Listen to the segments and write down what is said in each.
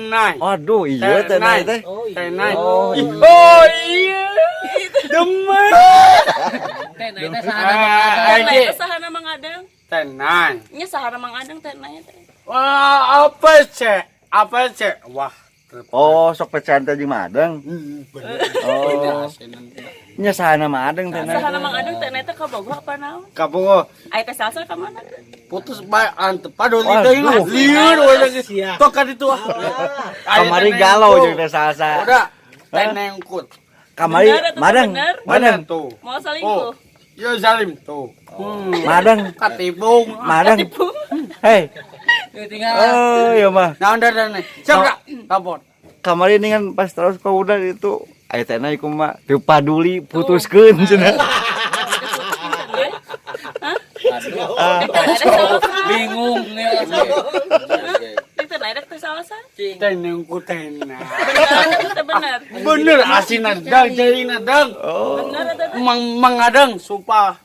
Nai. Aduh, iya teh nai teh. Teh nai. Oh, iya. Oh iya. Demen. Teh nai teh saha Mang Adeng? Ah, Teh nai iki. teh sahana Mang Adeng? Teh nai. Nya sahana Mang Adeng teh nai teh? Wah, apa cek? Apa cek? Wah. Oh, sok pecahan teh jeung Madeng. Bener. Oh. Nya sahana Madeng teh nai? Sahana Mang Adeng teh nai teh kabogoh apa naon? Kabogoh. Aya teh salsa ka mana? Putus bae antep aduh. Waduh. Itu lieur we lagi. Tok ka ditu ah. Kamari galau jeung teh salsa. Udah. Teh nengkut. Kamari Bener atau Madeng, bener? Madeng, Tuh. Mau selingkuh? Oh. Ya Salim tuh. Madeng, Katibung. Madeng. Hei, Tinggal. oh iya mah. Nah, udah udah nih. Siap enggak? Lapor. Kamari ini kan pas terus kau udah itu aya teh nai kumaha teu paduli putuskeun cenah. Aduh. Teh nai teh salsa. Bingung nih. Teh nai teh salsa. Teh nengkut teh nai. Bener teh bener. Bener asin dang jadi dang. Oh. Bener atau teh? Mang mangadang sumpah.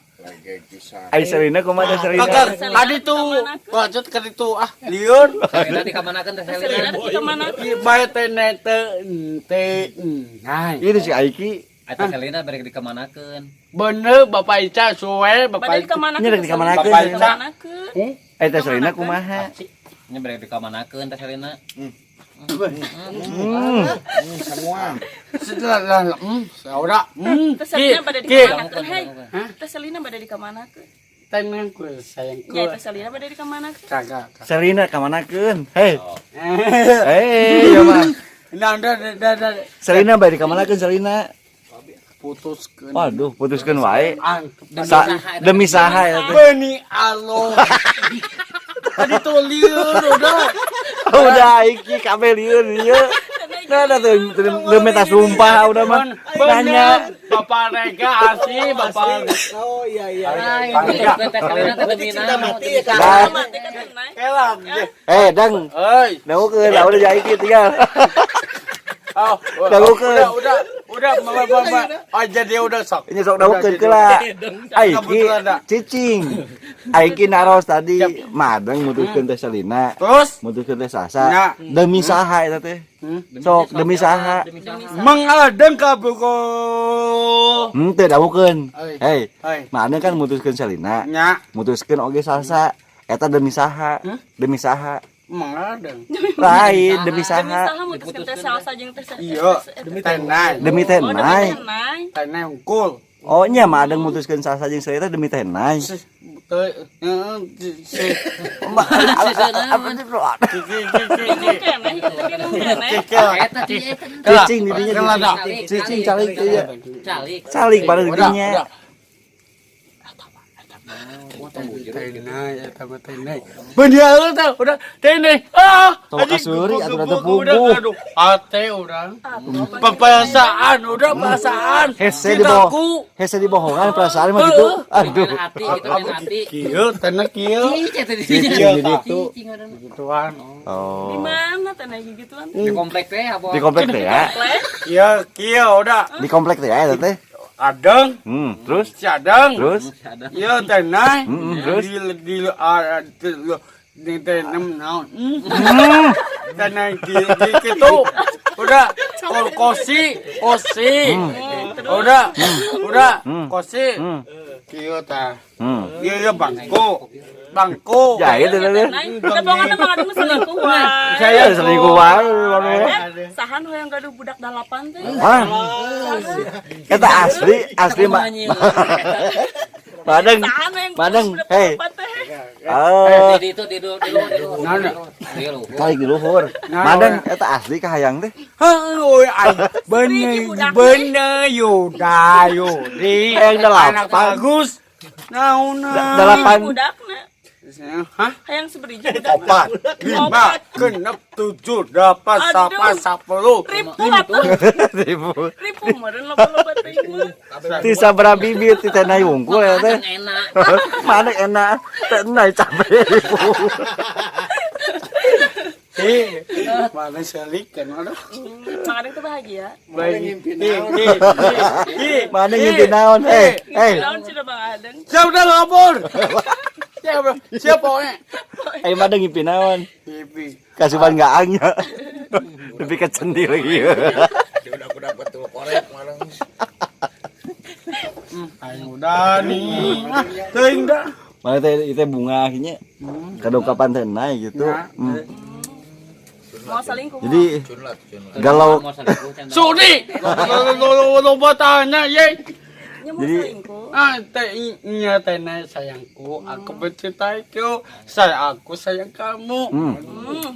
Ai Selina kumaha teh Selina? Kakak tadi tuh bacot ke itu ah lieur. Selina dikamanakeun teh Teh Selina? Selina teh ka mana? Bae teh nai teh teh nai. Ini si Aiki. Eta Selina balik dikamanakeun? Bener Bapak Ica suwe Bapak Bade Ica. dikamanakeun? Nya rek dikamanakeun? Bapak Ica. Dikamanakeun? Eh, teh Selina kumaha? Nya balik dikamanakeun teh Selina? Semua. Setelah lah saudara. Teh Selina bade dikamanakeun? Hei. Teh Selina bade dikamanakeun? Teh nengkut sayangku. Nya teh Selina bade dikamanakeun? Kagak. Selina kamanakeun? Hei. Hei, ya mah. Nah, udah, udah, udah. Selina bade dikamanakeun Selina? Putuskeun. Waduh, putuskeun wae. Antep. Sa demi saha ya teh? Beni Allah. Tadi tuh lieur udah. Udah Aiki kabeh lieur ieu. Nah, nah tuh teu minta sumpah udah mah. Nanya. Bapak Rega asli Bapak. Oh iya. Teh Selina teh demi Cinta naon? mati ya kan. Nah, Mati kan teh nai. Kelam. eh, dang. Hei. Dangukeun, lah udah jadi tinggal. Oh, Dangukeun. Udah, udah, mama, mama. Oh, jadi udah sok. Ini sok dangukeun keula. Aiki cicing. Aiki naros tadi Madeng mutuskeun teh Selina. Terus Mutuskeun teh Sasa. Ya. Demi saha eta teh? Sok demi saha? Mengadeng kabugo. Henteu dangukeun. Hei. Hei, Hei. Madeng kan mutuskeun Selina. Nya, Mutuskeun oge Salsa. Eta demi saha? Demi saha? Mengadeng. Lain demi Demi saha? saha mutuskeun teh salsa jeung teh Iya, demi tenai. Demi teh Oh, demi nai. teh nai. Tenai unggul. Oh nya Madeng mutuskeun Salsa jeung Selina demi teh nai. Si, teu, heeh, si, Apa sih, bro? si, si, si, si. Bingung keneh, itu bingung keneh. Eta ti eta. Cicing di dinya. Kelada. Cicing calik iya. Calik. Calik pada di Udah, dinya. udah. Tenai, eta mah tenai. Bener teh, udah tenai. Ah, Tong kasuri, atuh rada udah, puguh. aduh, ate urang. Perasaan, udah perasaan. Hese di bawah. Cintaku. Hese dibohongan perasaan mah gitu. Aduh. Main hati gitu, main hati. Kieu, tenai kieu. Cicing teh di Cicing dinya. di ditu. Cicing ada. Gituan. Di Oh. mana teh nai gituan? Di komplek teh apa? Di komplek teh ya. Komplek. Kieu, kieu udah. Di komplek teh ya eta teh. Adeng, Terus si Adeng. terus Ada. Iya, tenai. Terus? Di ah, di teh nem naon. Tenai kieu gitu. Udah kosi, kosi. Udah, udah, kosi. Kieu tah. Ieu ieu bangku. Bangku. Ya itu teh. Nai, teh pokokna Mang Adeng mah selingkuh wae. Saya selingkuh wae. Eh, saha nu hayang gaduh budak dalapan teh? Hah? Eta asli, asli mah. Madeng, Saha nu hayang Madeng, gaduh budak hei. dalapan teh? Oh, Di itu di di luhur di luhur. Nah, nah. Di luhur. calik di luhur. Nah, Madeng eta asli kahayang teh. Heuh, ai bener bener Yuda Yudi. Hayang dalapan. Anak bagus. Naon? Dalapan. Budakna. Hah? Hayang seberiji budakna. Opat, lima, genep, tujuh, delapan, Aduh. sapa, 10. Ribu atuh. Ribu. Ribu meureun loba-loba teh mah. Ti sabaraha bibit ti teh nai wungkul ya teh. Madeng enak. Mana enak, teh nai capek ribu. Ih, mana selikan, aduh. Mang Adeng tuh bahagia. Baik. Mana ngimpi naon? Eh, eh. Naon cenah Bang Adeng? Siap udah lapor. Siap, siap pokoknya. Eh, mana ngimpi naon? Mimpi. Kasupan gaangnya. Lebih ke cendil lagi. Udah aku dapat tuh korek malah. Aing udah nih. Ah, teuing dah. Mana teh itu bunga akhirnya kadongkapan teh naik gitu. Ya. Mau selingkuh. Jadi Cun lah, cun lah. galau Mau selingkuh can. Sudi. Lo tanya ye. Nya mau Jadi- selingkuh. Ah, teh nya teh nay sayangku, aku mencintaiku, saya aku sayang kamu.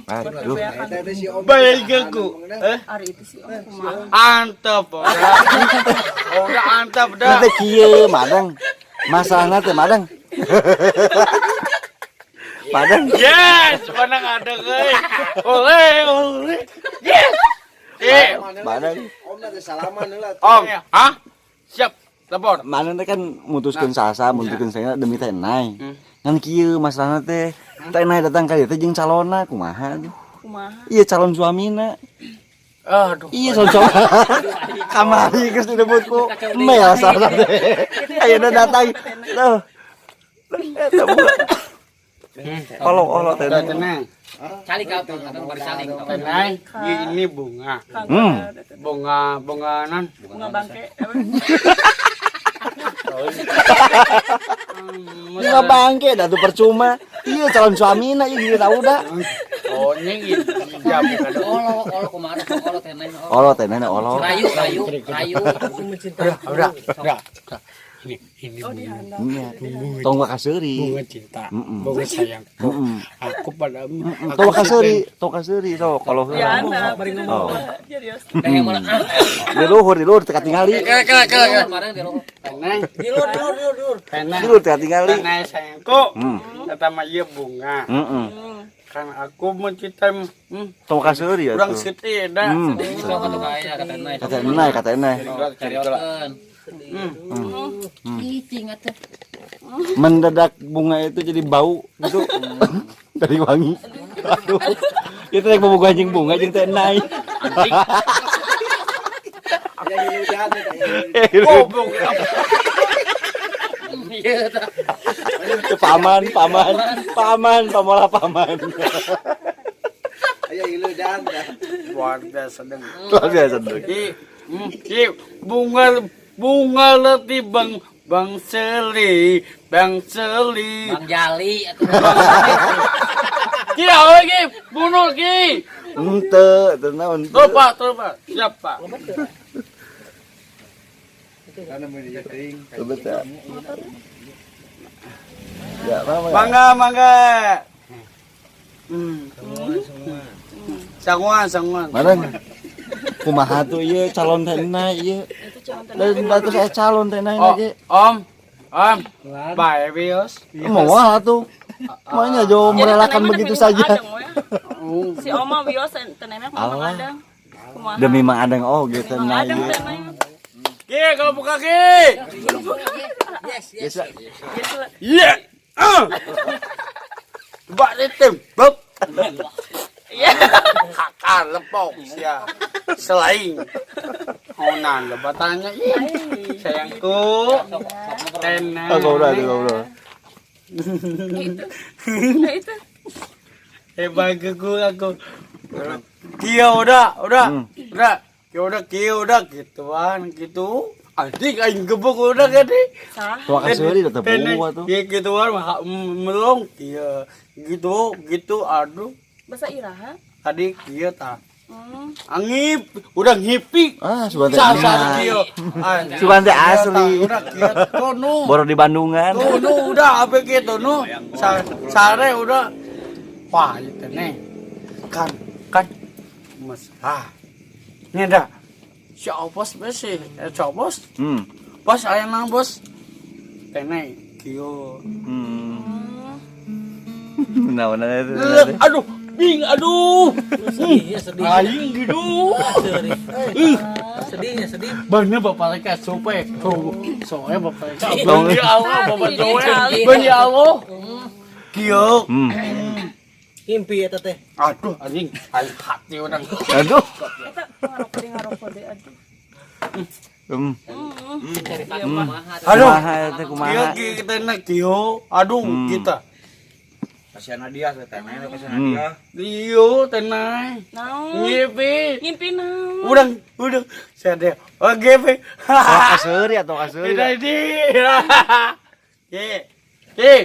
Aduh. Baik aku. Eh, Ari itu sih om kumaha. antep. Udah, udah antep dah. Nanti kieu madang. Masalahna teh madang. Madang. Yes, mana ada euy. Oleh, oleh. Yes. Eh, Madang. Om nanti salaman lah. Om, hah? Siap, lapor. Mana teh kan mutuskeun sasa, mutuskeun saya demi teh nay. Ngan kieu masalahna teh teh nay datang ka dieu teh jeung calonna kumaha aduh. Kumaha. Iya calon suamina. Aduh. Iya calon suami. Kamari geus disebut ku Mel salah teh. Ayeuna datang. Tuh. Eta bunga. Olo olo teh. Udah tenang. Calik apa? Atau baru saling. Tenang, ini bunga. Bunga, bunga nan. Bunga bangke. Bunga bangke dah tuh percuma. Iya calon suamina ieu gini tahu dah. Oh, ini ya bukan. Olo, olo kumaha? Olo teh neng. Olo teh nana olo. Rayu, rayu, rayu. Udah, udah, udah. Ini, ini Oh, bunga, dihandap. Iya. Tong wakaseuri. bunga cinta, Mm-mm. bunga sayangku. Mm-mm. Aku padamu. Aku Tong wakaseuri, tong wakaseuri sok kalau Dihandap. Oh. Serius. Teh yang mana? Ah, Di luhur, di luhur teu katingali. Kira, kira, kira, kira. Barang di luhur. Tenang. Di luhur, di luhur, di luhur. Tenang. Di luhur teu katingali. Tenang sayangku. Hmm. Kata mah iya bunga. Heeh. Kan aku mencintai Tong wakaseuri ya kurang tuh. sedih dah. Hmm. Sok atuh kaya kata neng. Kata enai, kata enai. Cariokeun. Cicing atuh. Mendadak bunga itu jadi bau gitu. Dari wangi. Aduh. Itu rek bobogohan jeung bunga jeung teh enai. Goblok. Iya tah. Paman, paman, paman, pamola paman. Ayo ilu dan. Luar biasa deng. Luar biasa dong. Ki, ki, bunga bunga letih bang bang seli, bang seli. Bang Jali atuh. Ki, apa ki? Bunuh ki. Ente, teu naon. Terus pak, terus pak. Siap pak. Karena mau dijering. Betul. Ya, mama. Mangga, mangga. Sanguan, sanguan. Marang. Kumaha tuh ieu calon teh enai ieu. Itu calon tenang. Lain bagus saya calon teh enai Oh, ge. om, om, bye bios. Moal atuh. Maunya jo Jadi merelakan tenang mah begitu demi saja. Mang Adeng, we. Si Oma wios tenemnya kumaha Mang Allah. Adeng. Kumaha. Demi Mang Adeng oh gitu Mang enai Adeng ieu. tenang. Ki, kalau buka ki. Yes, Yes lah. Iya. Ah. Coba ditim, beb. Iya. Kakak lepok sia. Selain. Onan lebatannya ih. Sayangku. Tenang. Oh, ngobrol atuh ngobrol. Itu. Nah, itu. Hebat aku aku. Kia udah, udah, udah. Kia udah, kia udah gituan gitu. Anjing aing gebuk udah gede. Sah. Tua kaseuri da teu bunga tuh. Iya gituan mah melong kia gitu gitu aduh Bahasa Iraha. tadi kia ta. Hmm. Angip, udah ngipi. Ah, sugan teh Sah sah enai. kia. Sugan teh asli. Udah kia tuh nu. Boro di Bandungan. Tuh nu udah apa gitu nu. Sare udah. Wah, itu nih. Kan kan mas ah. Ini dah. Si opos besi, eh cobos. Bos aya nang bos. Tene kieu. Nah, nah, itu. Aduh, bing aduh. Sedih, sedih. Aing gitu. Sedihnya sedih. Bener bapak mereka sope. Soalnya bapak mereka. Tong. Bener Allah bapak Ini doe. calik. Bener Allah. Kieu. Impi eta teh. Aduh anjing, aing hati orang. Aduh. Eta ngarokok deh ngarokok deh aduh. Cerita kumaha. Aduh. Kumaha eta Kieu kumaha? kita nak kieu. Aduh kita. Kasihan dia, teh kasihan dia. Iyo, tenang. Naon? Ngimpi. Ngimpi naon? Udah, udah. Saya deh. Oke, Pe. Oh, kaseuri atau kaseuri. Tidak di. Ki. Ki.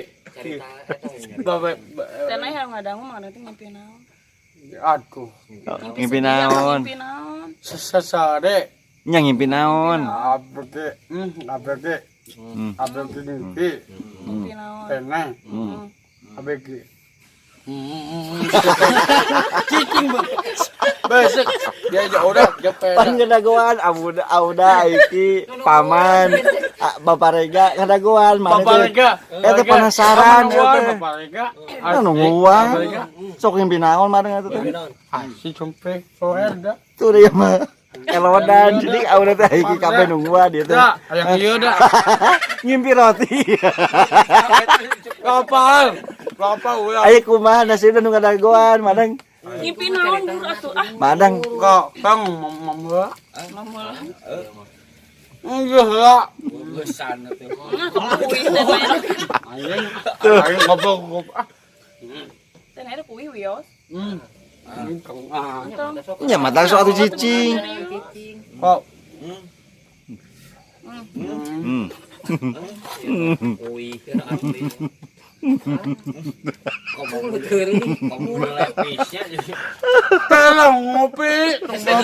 Bapak. Tenai hayang ngadangu mah nanti ngimpi naon? Aduh. Ngimpi naon? Ngimpi naon? Sesare. Nya ngimpi naon? Abg, abg. Abg ngimpi. Ngimpi naon? Tenang. Abg. Cicing besek. Dia aja udah, dia Pan peda. ngadagoan abuda auda iki paman Bapak Rega ngadagoan mana teh? Bapak Rega. Eta penasaran Eta eta. Bapak Rega. Nah, nungguan. Sok ngimpi naon mah eta teh. Ah, si cumpe soer dah. Tuh dia mah. Elodan jadi auda teh iki kabeh nungguan dia teh. Dah, ayang ieu dah. Ngimpi roti. Kapal. Kapal ulah. Ayo kumaha nasibna nu ngadagoan madang Ngimpi naon buru atuh ah. madang Kok kang mamula. Mamula. Enggak lah. Gesan atuh. Nah, kuih teh naon? Anjing. Aing ngobrol ah. Teh naon kuih wios. Anjing kang ah. nya mata sok atuh cicing. Kok Kuih. Kamu lepisnya. tolong ngopi.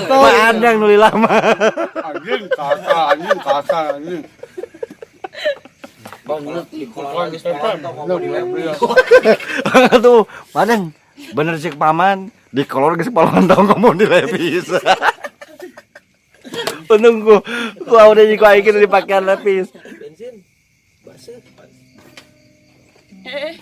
Madang nu lama. Anjing kasar, anjing kasar, anjing. Banget di kolam lagi sekolah di lepis. Tuh, madang bener cek paman di kolor geus palontong kamu di lepis. Untung ku udah ku aing kitu dipakean lepis. Bensin. Baseuh. Eh,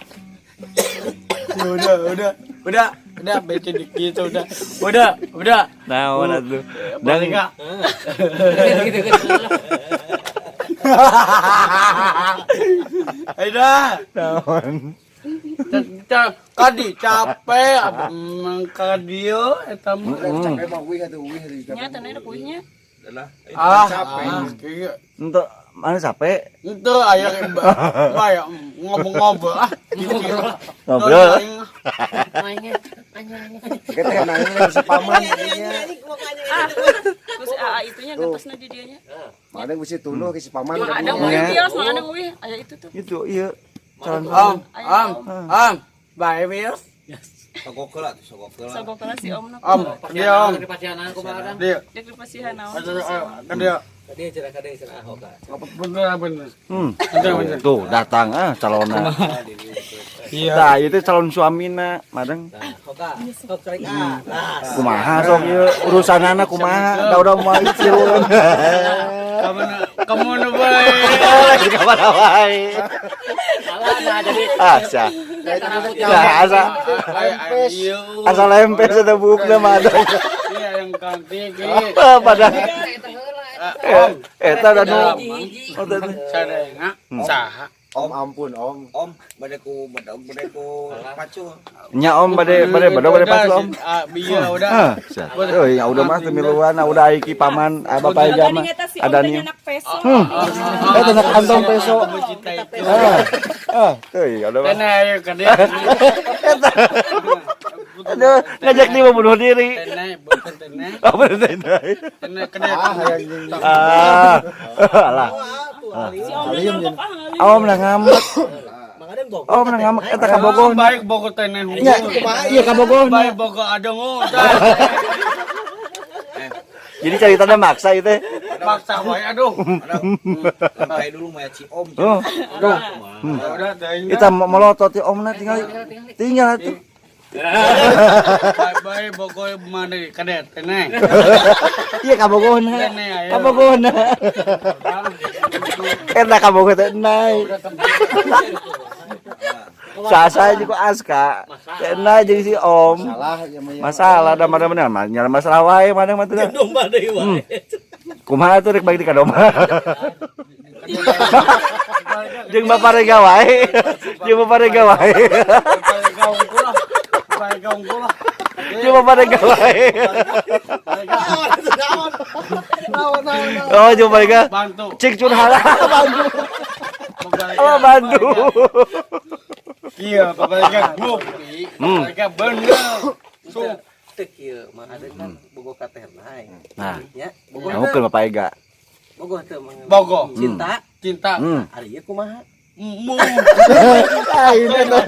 Udah, udah, udah, udah, bete dikit udah, udah, udah. Naon atuh. Dan Enggak. Udah. naon. Kadi capek, abang kadio eta mah. Capek mah uih atuh uih atuh. nya teh naon kuihnya? Ah, ah, kieu. Untuk mana capek Itu aya aya ngobrol-ngobrol ah. ngobrol. Kita nanya si paman jadinya. Ah, terus AA itunya gentosna di dianya. Mana mesti tuluh ke si paman. Mang ada uih wios, mang ada uih. Aya itu tuh. Itu iya calon Om, om, om. Bye, Bios. Sogok heula tuh sogok heula. Sogok heula si omna. Om, dia om. Pasianan kumaha? Dia, Dek dipasihan naon. dia. Tadi cenah kadang cenah ahok. Apa bener bener. Hmm. Tuh datang ah calonna. Iya. Nah, itu calon suamina, madang. Hoka. Hok cek ah. Nah, Kumaha sok ieu urusanana kumaha? Da udah moal sieun. Kamu kamu nu bae. Lagi ka mana wae. Salah nah jadi Ah, sia. Nah, asa Iya. asa lempes eta buukna mah ada. Iya yang ganti ki. Pada eta da nu Oh, teh. Sadenga saha? Om ampun om. Om bade ku bedog bade ku pacul. Nya om bade bade bedog bade pacul om. Ah, bieu udah. Ah, sia. Euy, ya udah mah teu miluan, ah, udah iki paman, ah, bapak Ega mah. Eta si om Ada teh nih. nyanak peso. Eh, tanda kantong peso. Cita itu. Ah, ah, tuh ya udah mah. Tene ayo ke dia. Aduh, ngajak dia mau bunuh diri. Tene bukan tene. Apa teh? Tene ke dia. Ah, alah. Si om teh ngambek ah ngalim. Om nah ngambek. Mang Adeng bogor. Om nah ngambek eta kabogoh. Baik bogo tene Nya, iya kabogoh. Baik bogo adongo. Jadi ceritanya maksa itu. Maksa wae aduh. Sampai dulu mah si om. Oh, Udah. Udah teuing. kita mau melotot ya om nah tinggal tinggal tuh. Baik bogo mana kade tene. Iya kabogohna. Tene ayo. Kabogohna. Eta kabogoh teh naik. Sasa juga Aska. Teh naik jadi si om. Salah ya mah. Masalah da mana-mana nyala masalah wae mana mah teh. Domba deui wae. Kumaha tuh rek bagi di ka domba. Jeung Bapak Rega wae. Jeung Bapak Rega wae. Baik gaung kula. Baik gaung kula. Jeung Bapak Rega wae. Oh, jeung Bapak Rega. Bantu. Cik curhat bantu. Oh, bantu. Iya, pokoknya bukti. Pokoknya bener. Teu teu kieu, Mang Aden kan bogoh ka Teh Nay. Nah. Nya, bogoh Dangukeun teu? Bapak Ega. Bogoh teu, Mang? Bogoh. Cinta. Cinta. Ari ieu kumaha? Mu. Ah, ini tuh.